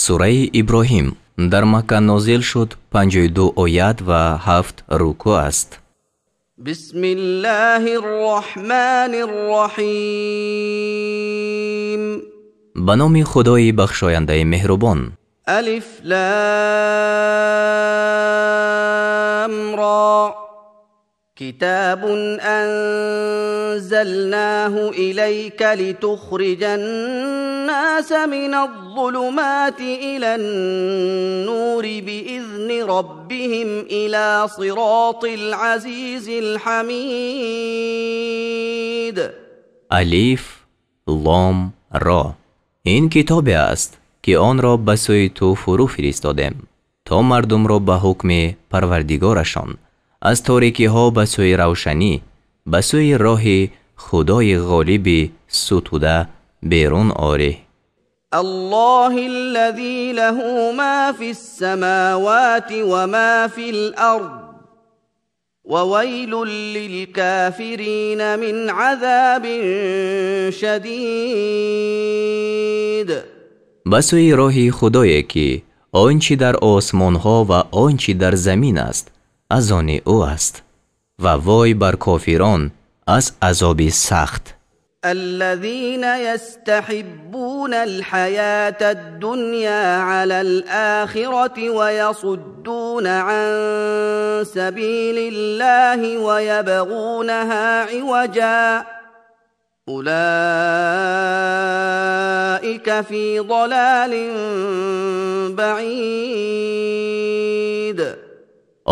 Сураи Иброҳим дар Макка нозил шуд, 52 оят ва 7 рукӯъ аст. Бисмиллаҳир Роҳманир Роҳим. Ба номи Худои бахшояндаи меҳрубон. Алиф Лам Ро. Китабун анзалнаху илайка литухриҷан-носа миназ-зулумати илан-нури биизни роббиҳим ила сиротил азизил ҳамид. Алиф Лом Ро. Ин китобе аст, ки онро ба сӯи ту фурӯ фиристодем, то мардумро ба ҳукми Парвардигорашон аз торикиҳо ба сӯи равшанӣ, ба сӯи роҳи Худои ғолиби сутуда берун орӣ. Аллоҳи аллазӣ лаҳу ма фис-самавати ва ма фил-ард ва вайлун лилкофирина мин азабин шадид. Ба сӯи роҳи Худое, ки он чӣ дар осмонҳо ва он чӣ дар замин аст, аз они ӯ аст, ва вой бар кофирон аз азоби сахт. Аллазина ястаҳиббунал ҳаятад дунё алал охирати ва ясуддуна ан сабилиллаҳи ва ябғунаҳа иваҷа улаика фи залалин баид.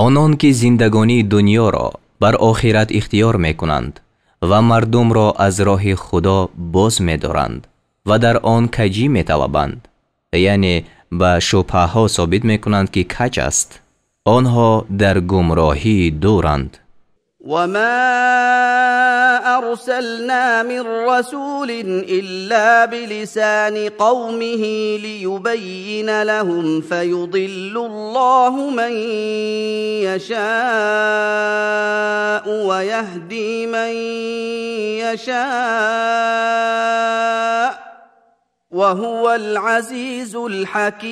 Онон ки зиндагонии дунёро бар охират ихтиёр мекунанд ва мардумро аз роҳи Худо боз медоранд ва дар он каҷӣ металабанд, яъне ба шубҳаҳо собит мекунанд, ки каҷ аст, онҳо дар гумроҳии дуранд. Ва ма арсална мин расулин илла билисани қавмиҳи лиюбаййина лаҳум фаюдиллуллоҳу ман яшаъу ва яҳди ман яшаъ ва ҳувал азизул ҳаким.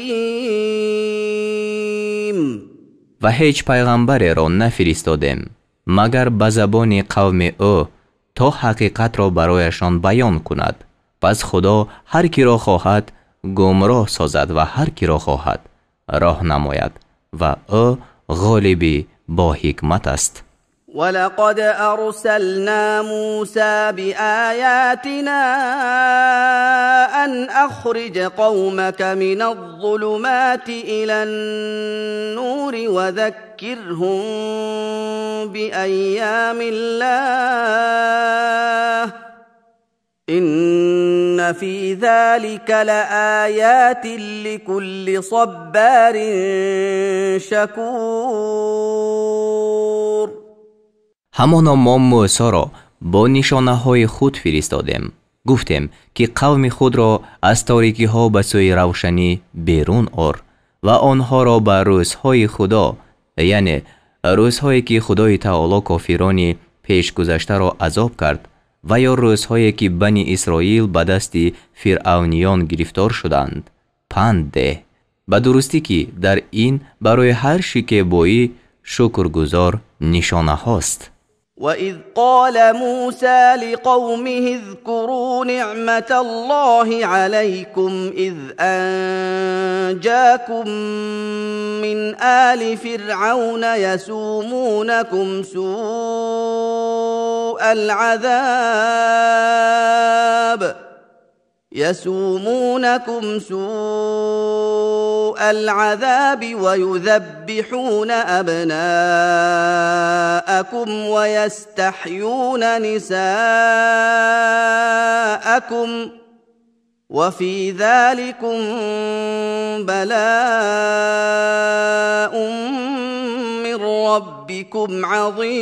Ва ҳеҷ пайғамбареро нафиристодем, магар ба забони қавми ӯ, то ҳақиқатро барояшон баён кунад. Пас Худо ҳар киро хоҳад гумроҳ созад ва ҳар киро хоҳад роҳ намояд, ва ӯ ғолиби бо ҳикмат аст. Валақад арсална Муса биоятина ан ахриҷ қавмака миназ-зулумати илан-нури ва заккирҳум биаййамиллаҳ инна фи залика лаоятин ликулли саббарин шакур. Ҳамоно мо Мӯсоро бо нишонаҳои худ фиристодем. Гуфтем, ки қавми худро аз торикиҳо ба сӯи равшанӣ берун ор ва онҳоро ба рӯзҳои Худо, яъне рӯзҳое ки Худои Таоло кофирони пешгузаштаро азоб кард, ва ё рӯзҳое ки Бани Исроил ба дасти фиръавниён гирифтор шуданд, панд деҳ. Ба дурустӣ ки дар ин барои ҳар шикебоӣ шукргузор нишонаҳост. وَإِذْ قَالَ مُوسَى لِقَوْمِهِ اذْكُرُوا نِعْمَةَ اللَّهِ عَلَيْكُمْ إِذْ أَنْجَاكُمْ مِنْ آلِ فِرْعَوْنَ يَسُومُونَكُمْ سُوءَ الْعَذَابِ يسومونكم سوء العذاب ويذبحون أبناءكم ويستحيون نساءكم وفي ذلكم بلاء من ربكم عظيم.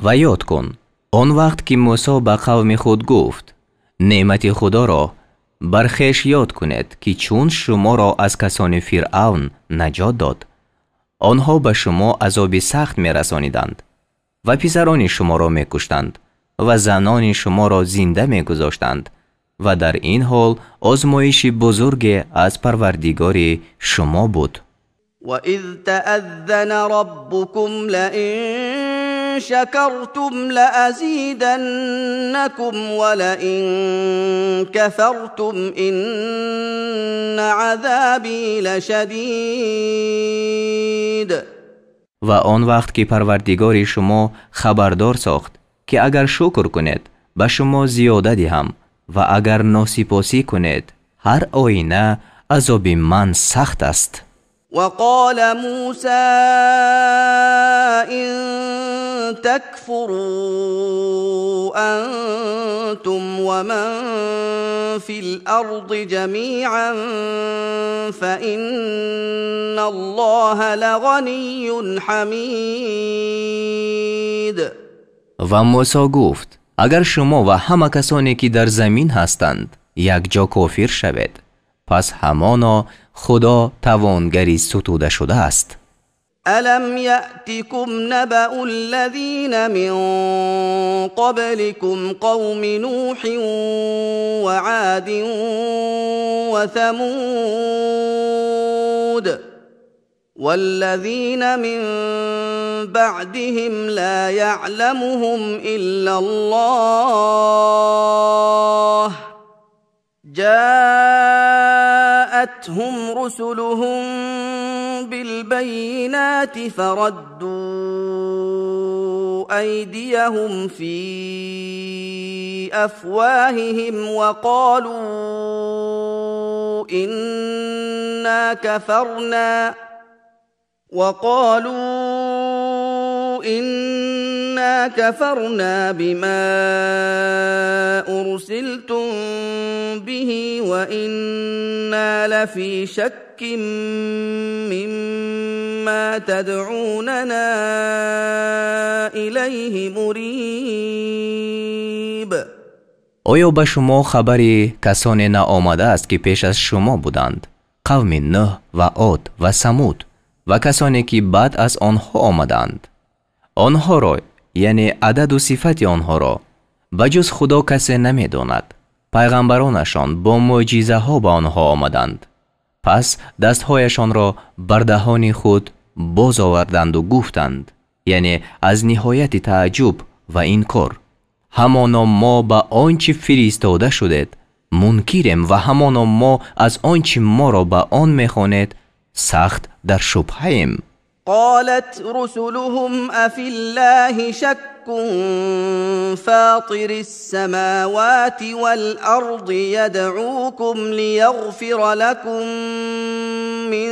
Ва ёд кун он вақт ки Мӯсо ба қавми худ гуфт: неъмати Худоро бар хеш ёд кунед, ки чун шуморо аз касони Фиръавн наҷот дод, онҳо ба шумо азоби сахт мерасониданд ва писарони шуморо мекуштанд ва занони шуморо зинда мегузоштанд Ва дар ин ҳол озмоиши бузурге аз Парвардигори шумо буд. وإذ تأذن ربكم لئن شكرتم لأزيدنكم ولئن كفرتم إن عذابي لشديد. Ва он вақт ки Парвардигори шумо хабардор сохт, ки агар шукр кунед, ба шумо зиёда диҳам, ва агар носипосӣ кунед, ҳар оина азоби ман сахт аст. وقال موسى إن تكفروا أنتم ومن في الأرض جميعا فإن الله لغني حميد. Ва Мусо гуфт: агар шумо ва ҳама касоне ки дар замин ҳастанд якҷо кофир шавед, пас ҳамоно Худо тавонгари сутуда шудааст. ألم يأتكم نبأ الذين من قبلكم قوم نوح وعاد وثمود والذين من بعدهم لا يعلمهم إلا الله جاءتهم رسلهم بالبينات فردوا أيديهم في أفواههم وقالوا إنا كفرنا بما أرسلتم به وإنا لفي شك مما تدعوننا إليه مريب. Оё ба шумо хабари касоне наомадааст, ки пеш аз шумо буданд, қавми Нӯҳ ва Од ва Самуд ва касоне ки баъд аз онҳо омаданд? Онҳоро, яъне ададу сифати онҳоро, ба ҷуз Худо касе намедонад. Пайғамбаронашон бо мӯъҷизаҳо ба онҳо омаданд, пас дастҳояшонро бар даҳони худ боз оварданду гуфтанд, яъне аз ниҳояти тааҷҷуб ва инкор: ҳамоно мо ба он чӣ фиристода шудед мункирем ва ҳамоно мо аз он чӣ моро ба он мехонед сахт дар шубҳаем. قالت رسلهم أفي الله شك فاطر السماوات والأرض يدعوكم ليغفر لكم من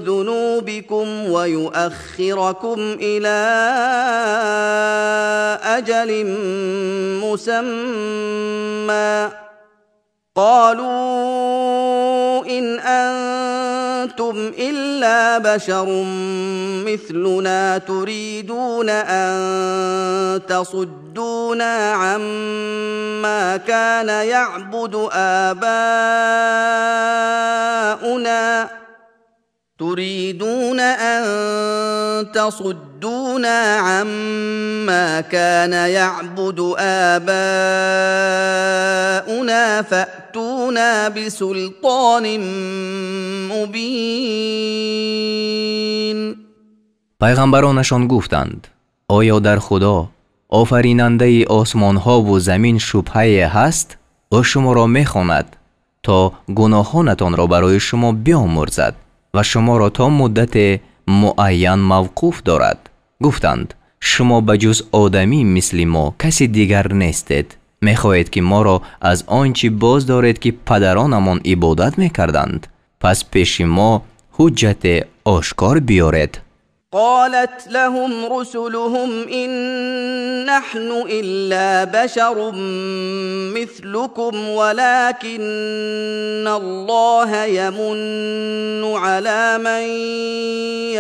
ذنوبكم ويؤخركم إلى أجل مسمى قالوا إن أنتم إلا بشر مثلنا تريدون أن تصدونا عما كان يعبد آباؤنا تريدون أن تصدونا عما كان يعبد آباؤنا فأتونا بسلطان مبين. Пайғамбаронашон гуфтанд: оё дар Худо, офаринандаи осмонҳову замин, шубҳае ҳаст? Ӯ шуморо мехонад, то гуноҳонатонро барои шумо биомӯрзад ва шуморо то муддате муайян мавқуф дорад. Гуфтанд: шумо ба ҷуз одамӣ мисли мо каси дигар нестед. Мехоҳед, ки моро аз он чӣ боз доред, ки падаронамон ибодат мекарданд? Пас пеши мо ҳуҷҷате ошкор биёред. قالت لهم رسلهم إن نحن إلا بشر مثلكم ولكن الله يمن على من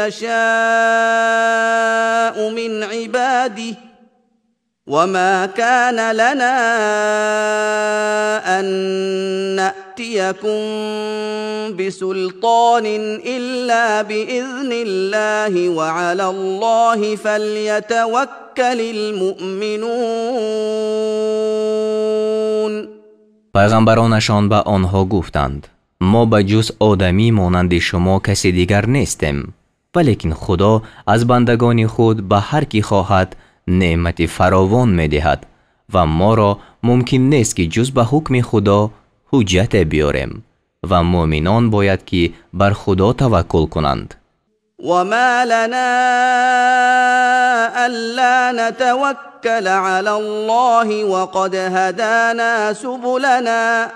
يشاء من عباده وما كان لنا أن نأتيكم لنأتيكم بسلطان إلا بإذن الله وعلى الله فليتوكل المؤمنون. Пайғамбаронашон ба онҳо гуфтанд: мо ба ҷуз одамӣ монанди шумо касе дигар нестем, валекин Худо аз бандагони худ ба ҳар ки хоҳад неъмати фаровон медиҳад ва моро мумкин нест ки ҷуз ба ҳукми Худо ҳуҷҷате биёрем ва муъминон бояд ки бар Худо таваккул кунанд. وما لنا ألا نتوكل على الله وقد هدانا سبلنا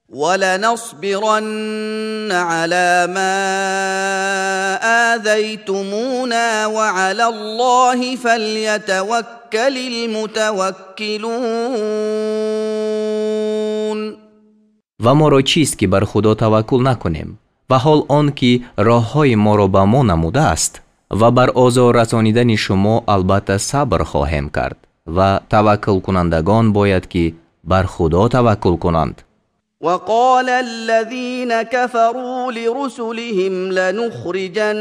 ولنصبرن على ما آذيتمونا وعلى الله فليتوكل المتوكلون. Ва моро чист ки бар Худо таваккул накунем ва ҳол он ки роҳҳои моро ба мо намудааст ва бар озор расонидани шумо албатта сабр хоҳем кард ва таваккулкунандагон бояд ки бар Худо таваккул кунанд. وقال الذين كفروا لرسلهم لنخرجنكم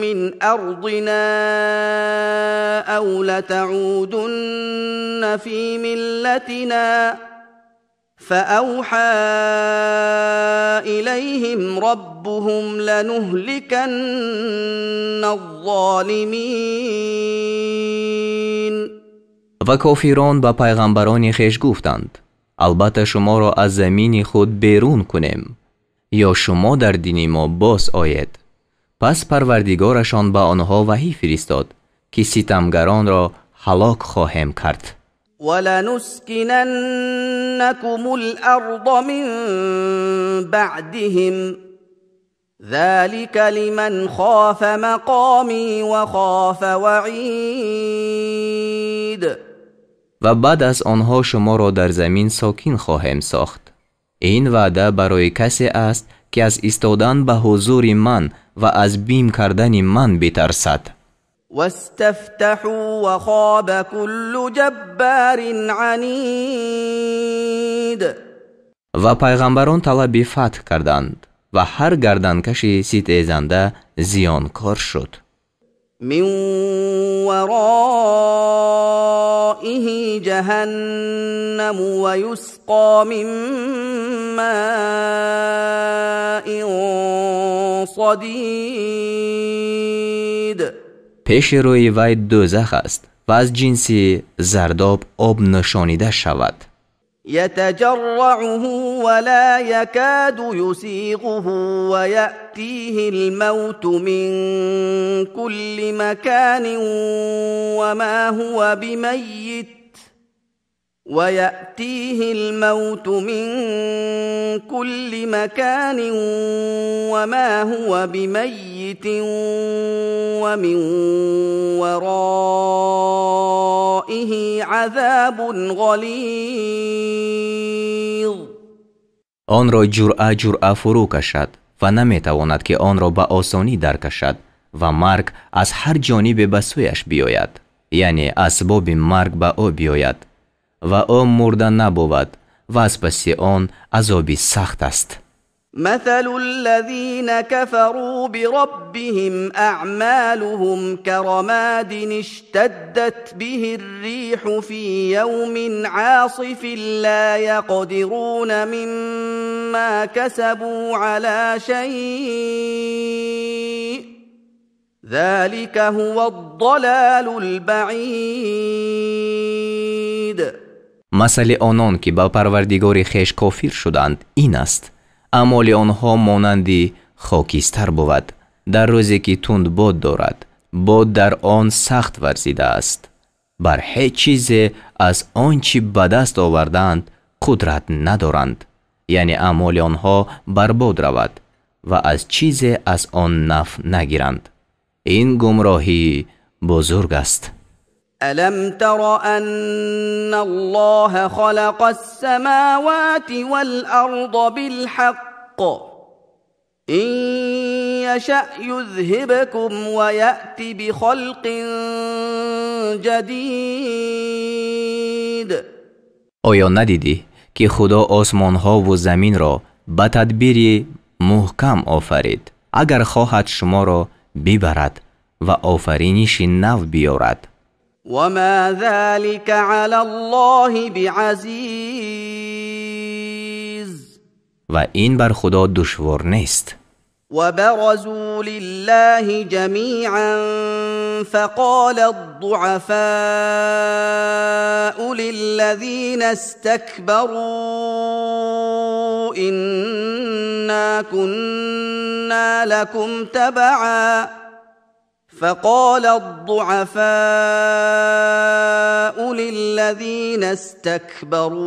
من أرضنا أو لتعودن في ملتنا فأوحى إليهم ربهم لنهلكن الظالمين. Ва кофирон ба пайғамбарони хеш гуфтанд: албатта шуморо аз замини худ берун кунем ё шумо дар дини мо боз оед. Пас Парвардигорашон ба онҳо ваҳй фиристод ки ситамгаронро ҳалок хоҳем кард. ولنسكننكم الأرض من بعدهم ذلك لمن خاف مقامي وخاف وعيد. Ва баъд аз онҳо шуморо дар замин сокин хоҳем сохт. Ин ваъда барои касе аст ки аз истодан ба ҳузури ман ва аз бим кардани ман битарсад. واستفتحوا وخاب كل جبار عنيد. Ва пайғамбарон талаби фатҳ карданд ва ҳар гарданкаши ситезанда зиёнкор шуд. من ورائه جهنم ويسقى من ماء صديد. Пеши рӯи вай дӯзах аст ва аз ҷинси зардоб об нӯшонида шавад. يتجرعه ولا يكاد يسيغه ويأتيه الموت من كل مكان وما هو بميت ويأتيه الموت من كل مكان وما هو بميت ومن ورائه عذاب غليظ. Онро ҷуръа ҷуръа фурӯ кашад ва наметавонад ки онро ба осонӣ даркашад ва марг аз ҳар ҷонибе ба сӯяш биёяд, яъне асбоби марг ба ӯ биёяд ва ӯ мурда набувад ва аз паси он азоби сахт аст. مثل الذين كفروا بربهم أعمالهم كرماد اشتدت به الريح في يوم عاصف لا يقدرون مما كسبوا على شيء ذلك هو الضلال البعيد. Масали онон ки ба Парвардигори хеш кофир шуданд ин аст: аъмоли онҳо монанди хокистар бувад дар рӯзе ки тундбод дорад, бод дар он сахт варзидааст, бар ҳеҷ чизе аз он чӣ ба даст овардаанд қудрат надоранд, яъне аъмоли онҳо барбод равад ва аз чизе аз он наф нагиранд. Ин гумроҳии бузург аст. ألم تر أن الله خلق السماوات والأرض بالحق إن يشأ يذهبكم ويأت بخلق جديد. Оё надидӣ ки ки Худо осмонҳову заминро ба тадбири муҳкам офарид, агар хоҳад шуморо бибарад ва офариниши нав биёрад. وما ذلك على الله بعزيز. Ва ин бар Худо душвор нест. وبرزوا لله جميعا فقال الضعفاء للذين استكبروا إنا كنا لكم تبعا فقال الضعفاء للذين استكبروا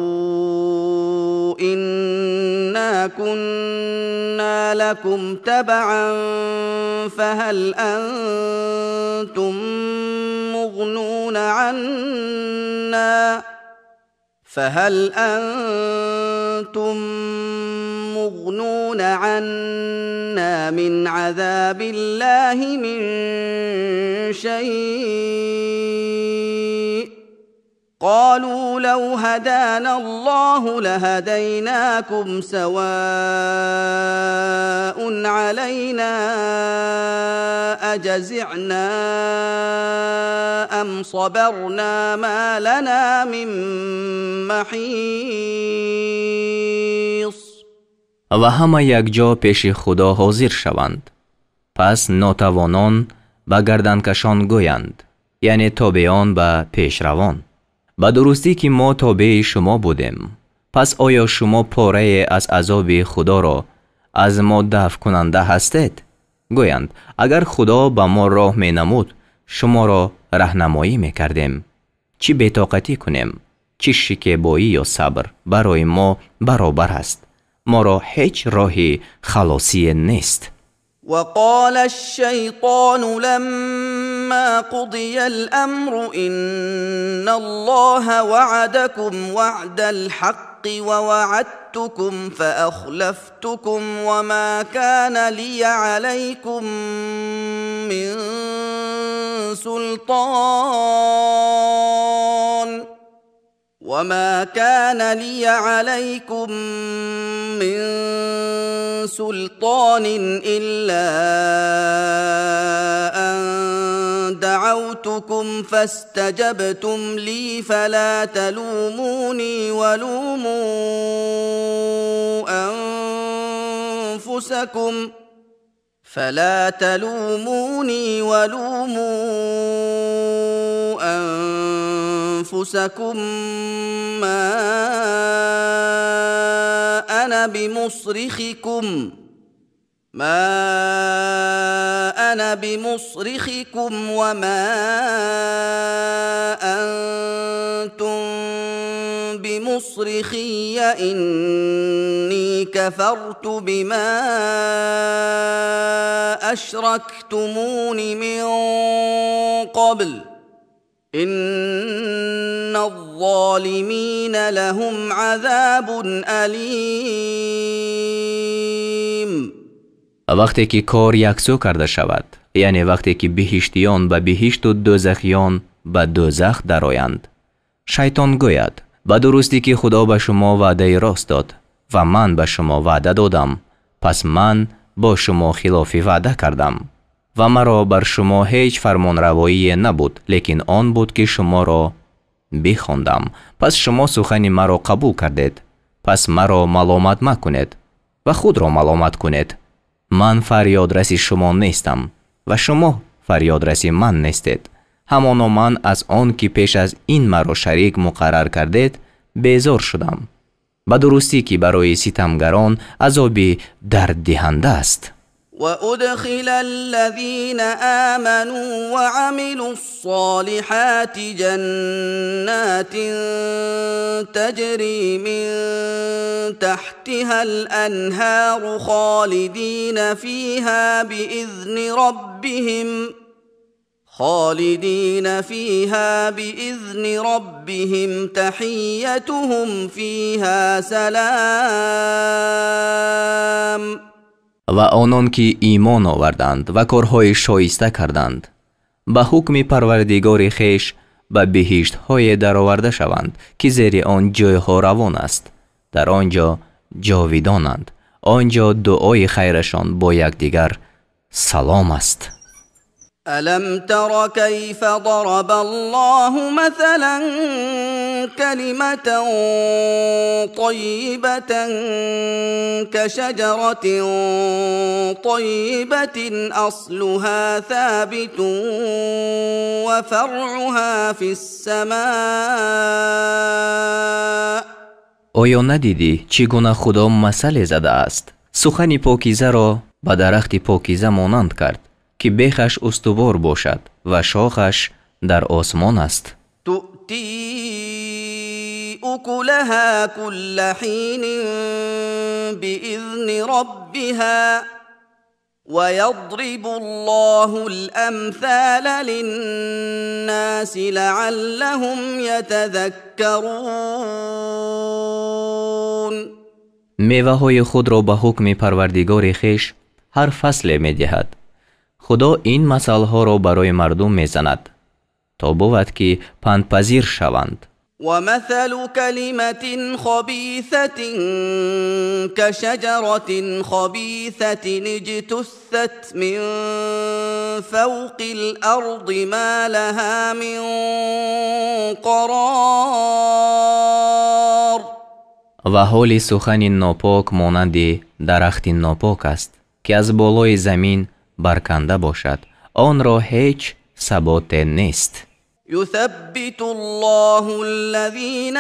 إنا كنا لكم تبعا فهل أنتم مغنون عنا فهل أنتم مغنون عنا من عذاب الله من شيء قالوا لو هدانا الله لهديناكم سواء علينا أجزعنا أم صبرنا ما لنا من محيص. Ва ҳама якҷо пеши Худо ҳозир шаванд. Пас нотавонон ба гарданкашон гӯянд, яъне тобеон ба пешравон: ба дурустӣ ки мо тобеи шумо будем, пас оё шумо порае аз азоби Худоро аз мо дафъкунанда ҳастед? Гӯянд: агар Худо ба мо роҳ менамуд, шуморо раҳнамоӣ мекардем. Чӣ бетоқатӣ кунем, чӣ шикебоӣ ё сабр барои мо баробар аст, моро ҳеҷ роҳи халосие нест. وقال الشيطان لما قضي الأمر إن الله وعدكم وعد الحق ووعدتكم فأخلفتكم وما كان لي عليكم من سلطان وما كان لي عليكم من سلطان إلا أن دعوتكم فاستجبتم لي فلا تلوموني ولوموا أنفسكم فلا تلوموني ولوموا أنفسكم ما أنا بمصرخكم ما أنا بمصرخكم وما أنتم بمصرخي إني كفرت بما أشركتمون من قبل إن الظالمين لهم عذاب أليم. Вақте ки кор яксӯ карда шавад, яъне вақте ки биҳиштиён ба биҳишту дӯзахиён ба дӯзах дароянд, шайтон гӯяд: ба дурустӣ ки Худо ба шумо ваъдаи рост дод ва ман ба шумо ваъда додам, пас ман бо шумо хилофи ваъда кардам ва маро бар шумо ҳеҷ фармонравоие набуд, лекин он буд ки шуморо бихондам, пас шумо сухани маро қабул кардед, пас маро маломат макунед ва худро маломат кунед. Ман фарёдраси шумо нестам ва шумо фарёдраси ман нестед. Ҳамоно ман аз он ки пеш аз ин маро шарик муқаррар кардед безор шудам. Ба дурустӣ ки барои ситамгарон азоби дарддиҳанда аст. وأدخل الذين آمنوا وعملوا الصالحات جنات تجري من تحتها الأنهار خالدين فيها بإذن ربهم خالدين فيها بإذن ربهم تحيتهم فيها سلام. Ва онон ки имон оварданд ва корҳои шоиста карданд, ба ҳукми Парвардигори хеш ба биҳиштҳое дароварда шаванд, ки зери он ҷойҳо равон аст Дар он ҷо ҷовидонанд. Он ҷо дуои хайрашон бо якдигар салом аст. ألم تر كيف ضرب الله مثلا كلمة طيبة كشجرة طيبة أصلها ثابت وفرعها في السماء. Оё надидӣ чӣ гуна Худо масале задааст? Сухани покизаро ба дарахти покиза монанд кард, ки бехаш устувор бошад ва шохаш дар осмон аст. تؤتي أكلها كل حين بإذن ربها ويضرب الله الأمثال للناس لعلهم يتذكرون. Меваҳои худро ба ҳукми Парвардигори хеш ҳар фасле медиҳад. Худо ин масалҳоро барои мардум мезанад, то бувад, ки пандпазир шаванд. ومثل كلمة خبيثة كشجرة خبيثة اجتثت من فوق الأرض ما لها من قرار. Ва ҳоли сухани нопок монанди дарахти нопок аст, ки аз болои замин барканда бошад. Онро ҳеҷ саботе нест. يثبت الله الذين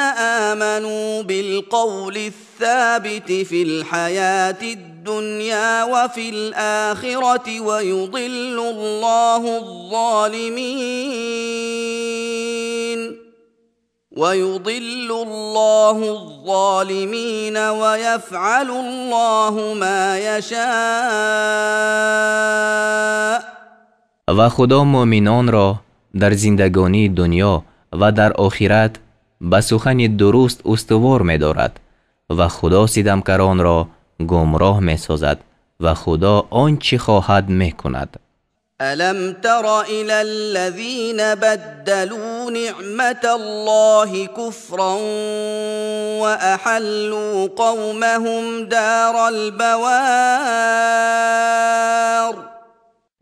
آمنوا بالقول الثابت في الحياة الدنيا وفي الآخرة ويضل الله الظالمين ويضل الله الظالمين ويفعل الله ما يشاء. Ва Худо муъминонро дар зиндагонии дунё ва дар охират ба сухани дуруст устувор медорад ва Худо ситамкаронро гумроҳ месозад ва Худо он чӣ хоҳад мекунад. ألم تر إلى الذين بدلوا نعمة الله كفرا وأحلوا قومهم دار البوار.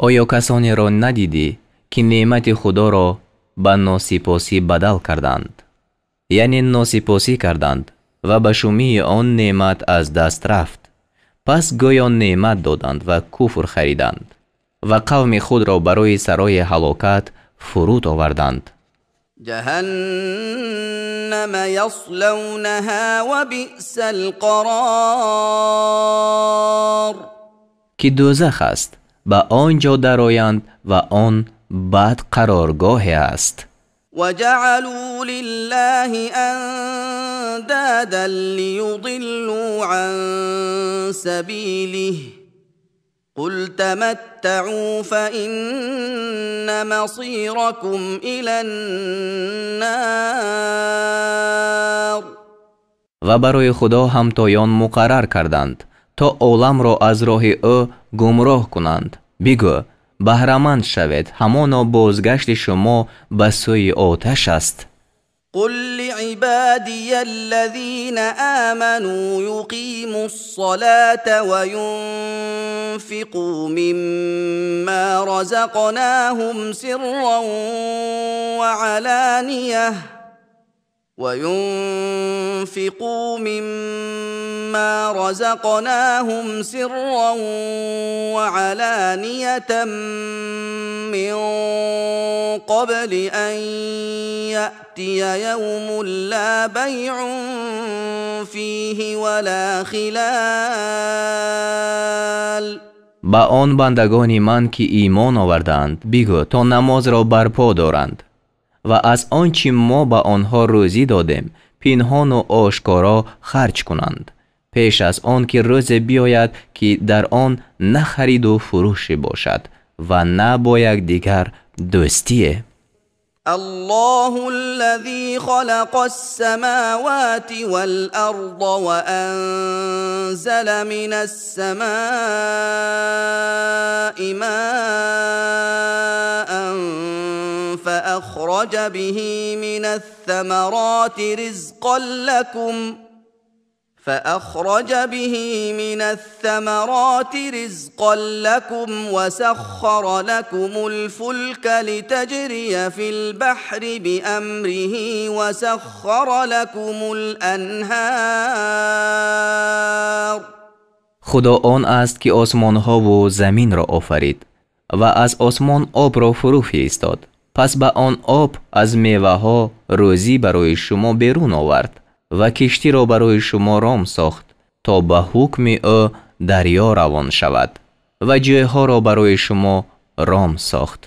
Оё касонеро надидӣ, ки неъмати Худоро ба носипосӣ бадал карданд, яъне носипосӣ карданд ва ба шумии он неъмат аз даст рафт? Пас гӯё неъмат доданд ва куфр хариданд ва қавми худро барои сарои ҳалокат фуруд оварданд. جهنم يصلونها وبئس القرار. Ки дӯзах аст, ба он ҷо дароянд ва он бад қароргоҳе аст. وجعلوا لله أندادا ليضلوا عن سبيله قل تمتعوا فإن مصيركم إلى النار. Ва барои Худо ҳамтоён муқаррар карданд, то оламро аз роҳи ӯ гумроҳ кунанд. Бигӯ: баҳраманд шавед, ҳамоно бозгашти шумо ба сӯи оташ аст. قل لعبادي الذين آمنوا يقيموا الصلاة وينفقوا مما رزقناهم سرا وعلانية وينفقوا مما رزقناهم سرا وعلانية من قبل أن يأتي يوم لا بيع فيه ولا خلال. Ба он бандагони ман, ки имон овардаанд, бигӯ, то намозро барпо доранд ва аз он чӣ мо ба онҳо рӯзӣ додем, пинҳону ошкоро харҷ кунанд, пеш аз он ки рӯзе биёяд, ки дар он на хариду фурӯше бошад ва на бо якдигар дӯстие. الله الذي خلق السماوات والأرض وأنزل من السماء ماء فأخرج به من الثمرات رزقا لكم. فأخرج به من الثمرات رزقا لكم وسخر لكم الفلك لتجري في البحر بأمره وسخر لكم الأنهار. Худо он аст, ки осмонҳову заминро офарид ва аз осмон обро фурӯ фиристод. Пас ба он об аз меваҳо рӯзӣ барои шумо берун овард ва киштиро барои шумо ром сохт, то ба ҳукми ӯ дарё равон шавад ва ҷойҳоро барои шумо ром сохт.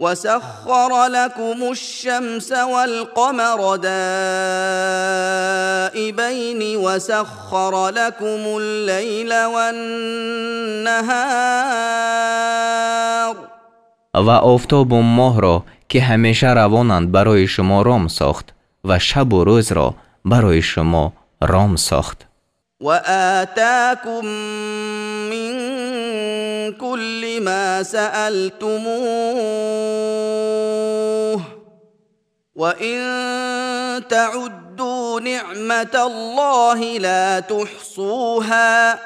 وسخر لكم الشمس والقمر دائبين وسخر لكم الليل والنهار. Ва офтобу моҳро, ки ҳамеша равонанд, барои шумо ром сохт ва шабу рӯзро барои шумо ром сохт. وآتاكم من كل ما سألتموه وإن تعدوا نعمة الله لا تحصوها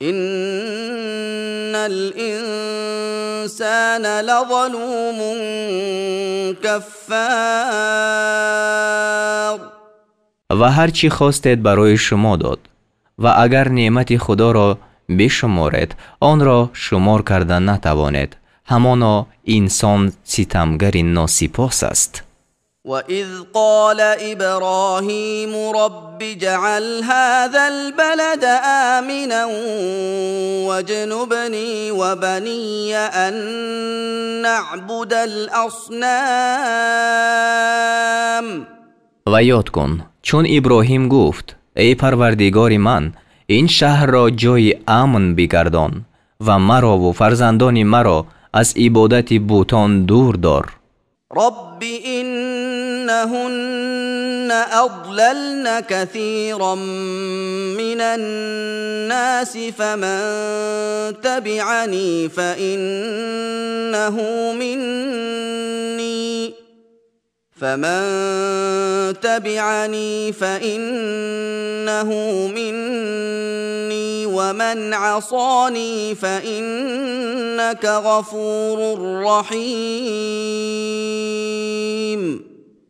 إن الإنسان لظلوم كفار. Ва ҳар чӣ хостед барои шумо дод, ва агар неъмати Худоро бишуморед, онро шумор карда натавонед. Ҳамоно инсон ситамгари носипос аст. وإذ قال إبراهيم رب اجعل هذا البلد آمنا واجنبني وبني أن نعبد الأصنام. Ва ёд кун, чун Иброҳим гуфт: эй Парвардигори ман, ин шаҳрро ҷойи амн бигардон ва марову фарзандони маро аз ибодати бутон дур дор. رب إنهن أضللن كثيرا من الناس فمن تبعني فإنه مني فمن تبعني فإنه مني ومن عصاني فإنك غفور رحيم.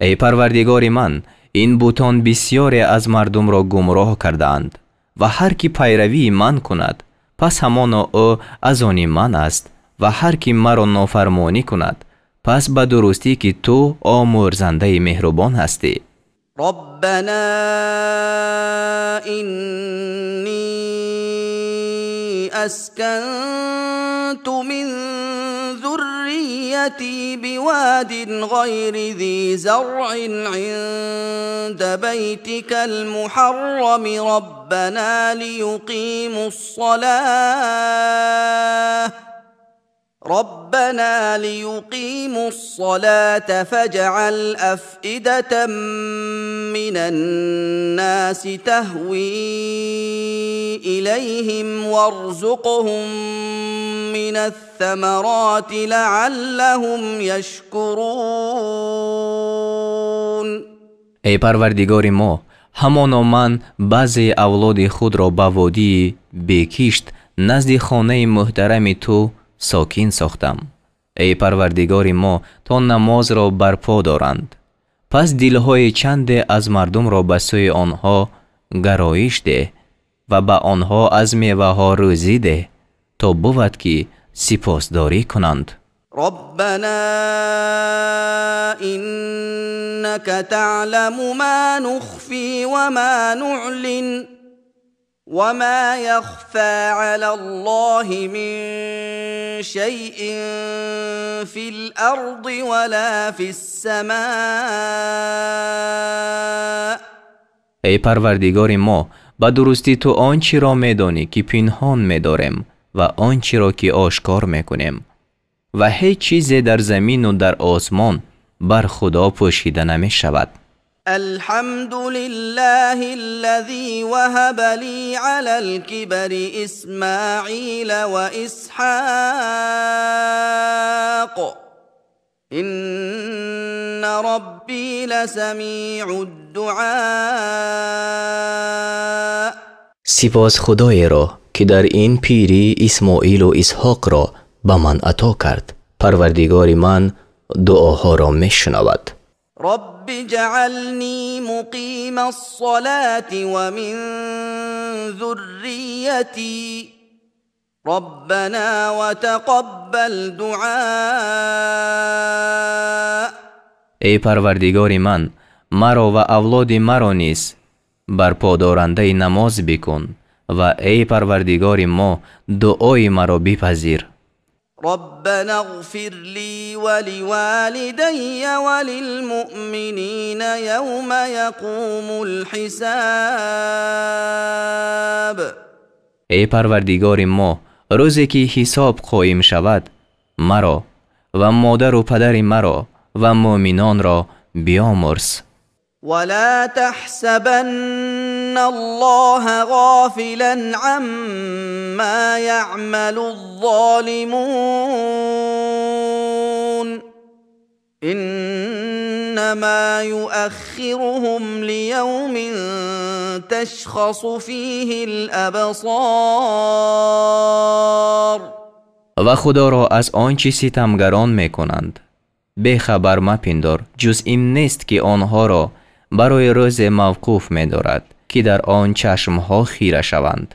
Эй Парвардигори ман, ин бутон бисёре аз мардумро гумроҳ кардаанд ва ҳар ки пайравии ман кунад, пас ҳамоно ӯ аз они ман аст, ва ҳар ки маро нофармонӣ кунад, пас ба дурустӣ, ки ту омӯрзандаи меҳрубон ҳастӣ. ربنا إني أسكنت من ذريتي بواد غير ذي زرع عند بيتك المحرم ربنا ليقيموا الصلاة فاجعل أفئدة من الناس تهوي إليهم وارزقهم من الثمرات لعلهم يشكرون. Эй Парвардигори мо, ҳамоно ман баъзе авлоди худро ба водии бекишт назди хонаи муҳтарами ту сокин сохтам, эй Парвардигори мо, то намозро барпо доранд. Пас дилҳои чанде аз мардумро ба сӯи онҳо гароиш деҳ ва ба онҳо аз меваҳо рӯзӣ деҳ, то бувад, ки сипосдорӣ кунанд. ربنا إنك تعلم ما نخفي وما نعلن وما يخفى على الله من شيء في الأرض ولا في السماء. Эй Парвардигори мо, ба дурустӣ ту он чиро медонӣ, ки пинҳон медорем, ва он чиро, ки ошкор мекунем, ва ҳеҷ чизе дар замину дар осмон бар Худо пӯшида намешавад. الحمد لله الذي وهب لي على الكبر إسماعيل وإسحاق إن ربي لسميع الدعاء. Сипос Худоеро, ки дар ин пирӣ Исмоилу Исҳоқро ба ман ато кард. Парвардигори ман дуоҳоро мешунавад. رب اجعلني مقيم الصلاة ومن ذريتي ربنا وتقبل دعاء. Эй Парвардигори ман, маро ва авлоди маро низ барподорандаи намоз бикун ва эй Парвардигори мо, дуои маро бипазир. ربنا اغفر لي ولوالدي وللمؤمنين يوم يقوم الحساب. Эй Парвардигори мо, рӯзе ки ҳисоб қоим шавад, маро ва модару падари маро ва муъминонро биомӯрз. ولا تحسبن الله غافلا عما يعمل الظالمون إنما يؤخرهم ليوم تشخص فيه الأبصار. Ва Худоро аз он чӣ ситамгарон мекунанд бехабар мапиндор, ҷуз ин нест, ки онҳоро барои рӯзе мавқуф медорад, ки дар он чашмҳо хира шаванд.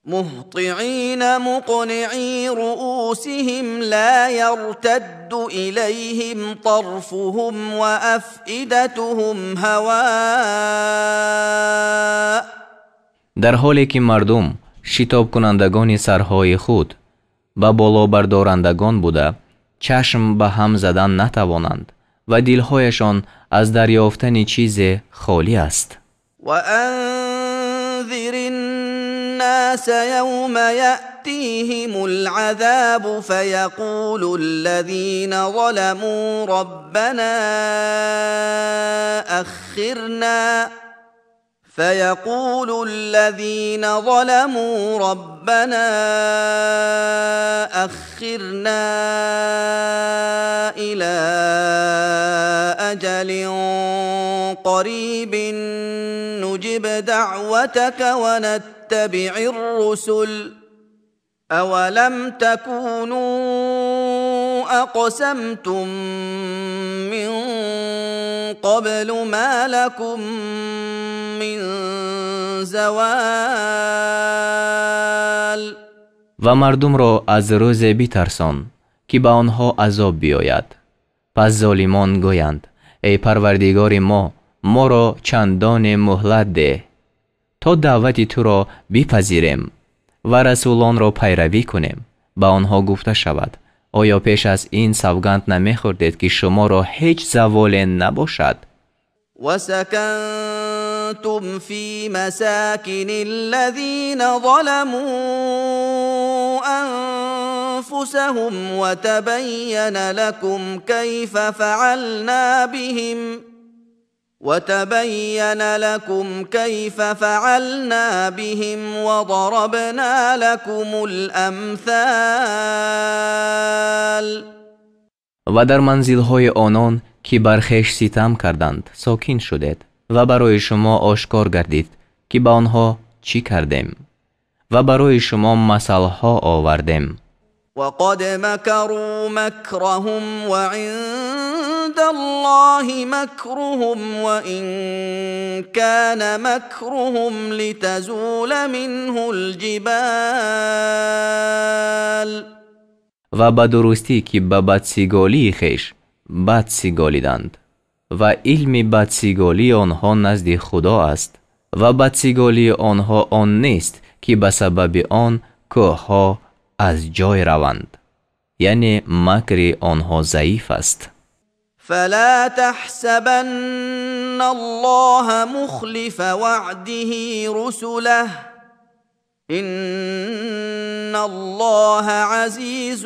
مهطعين مقنعي رؤوسهم لا يرتد إليهم طرفهم وأفئدتهم هواء. Дар ҳоле ки мардум шитобкунандагони сарҳои худ ба болобардорандагон буда, чашм ба ҳам задан натавонанд ва дилҳояшон аз дарёфтани чизе холӣ аст. وأنذر الناس يوم يأتيهم العذاب فيقول الذين ظلموا ربنا فيقول الذين ظلموا ربنا أخرنا إلى أجل قريب نجب دعوتك ونتبع الرسل أولم تكونوا أقسمتم من قبل ما لكم من زوال. Ва мардумро аз рӯзе битарсон, ки ба онҳо азоб биёяд. Пас золимон гӯянд: эй Парвардигори мо, моро чандоне муҳлат деҳ, то даъвати туро бипазирем ва расулонро пайравӣ кунем. Ба онҳо гуфта шавад: оё пеш аз ин савганд намехӯрдед, ки шуморо ҳеҷ заволе набошад? وسكنتم في مساكن الذين ظلموا أنفسهم وتبين لكم كيف فعلنا بهم وتبين لكم كيف فعلنا بهم وضربنا لكم الأمثال. Ва дар манзилҳои онон, ки бар хеш ситам карданд, сокин шудед ва барои шумо ошкор гардид, ки ба онҳо чӣ кардем ва барои шумо масалҳо овардем. وقد مكروا مكرهم وعند الله مكرهم وإن كان مكرهم لتزول منه الجبال. Ва ба дурустӣ, ки ба бадсиголии хеш бадсиголиданд ва илми бадсиголии онҳо назди Худо аст ва бадсиголии онҳо он нест, ки ба сабаби он кӯҳҳо аз ҷой раванд, яъне макри онҳо заиф аст. فلا تحسبن الله مخلف وعده رسله إن الله عزيز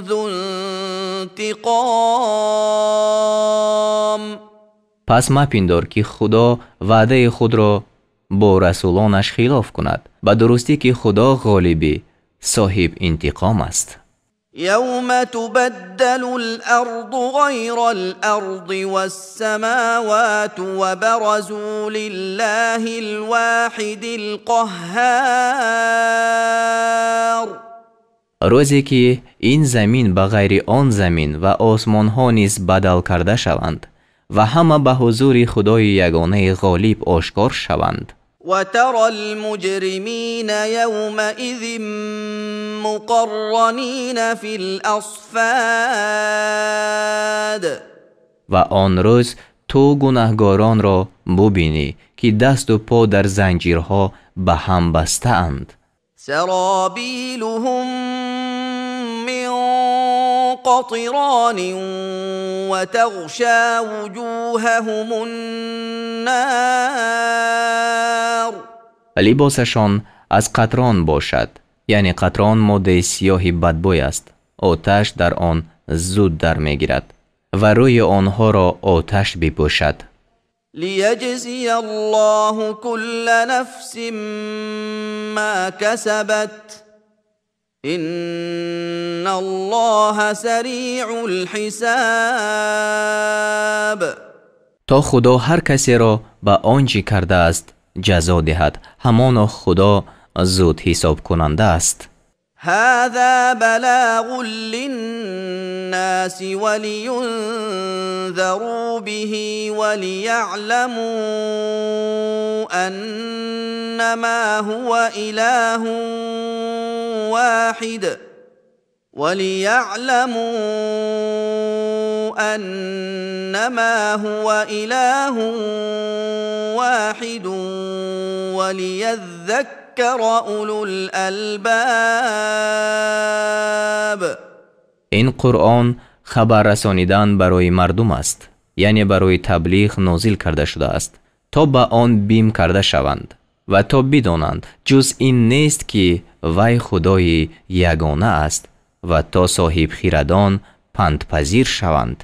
ذو انتقام. Пас мапиндор, ки Худо ваъдаи худро бо расулонаш хилоф кунад. Ба дурустӣ, ки Худо ғолибӣ, соҳиб интиқом аст. يوم تبدل الأرض غير الأرض والسماوات وبرزوا لله الواحد القهار. Рӯзе ки ин замин ба ғайри он замин ва осмонҳо низ бадал карда шаванд ва ҳама ба ҳузури Худои ягонаи ғолиб ошкор шаванд. وترى المجرمين يومئذ مقرنين في الأصفاد. Ва он рӯз ту гунаҳгоронро бубинӣ, ки дасту по дар занҷирҳо ба ҳам бастаанд. سرابيلهم من قطران وتغشى وجوههم النار. Либосашон аз қатрон бошад, яъне қатрон моддаи сиёҳи бадбӯй аст, оташ дар он зуд дар мегирад ва рӯи онҳоро оташ бипӯшад. ليجزي الله كل نفس ما كسبت إن الله سريع الحساب. То Худо ҳар касеро ба он чӣ кардааст ҷазо диҳад, ҳамоно Худо зуд ҳисобкунанда аст. هذا بلاغ للناس ولينذروا به وليعلموا أنما هو إله واحد وليعلموا أنما هو إله واحد وليذكر أولو الألباب. Ин Қуръон хабар расонидан барои мардум аст, яъне барои таблиғ нозил карда шудааст, то ба он бим карда шаванд ва то бидонанд, ҷуз ин нест ки вай Худои ягона аст ва то соҳибхирадон пандпазир шаванд.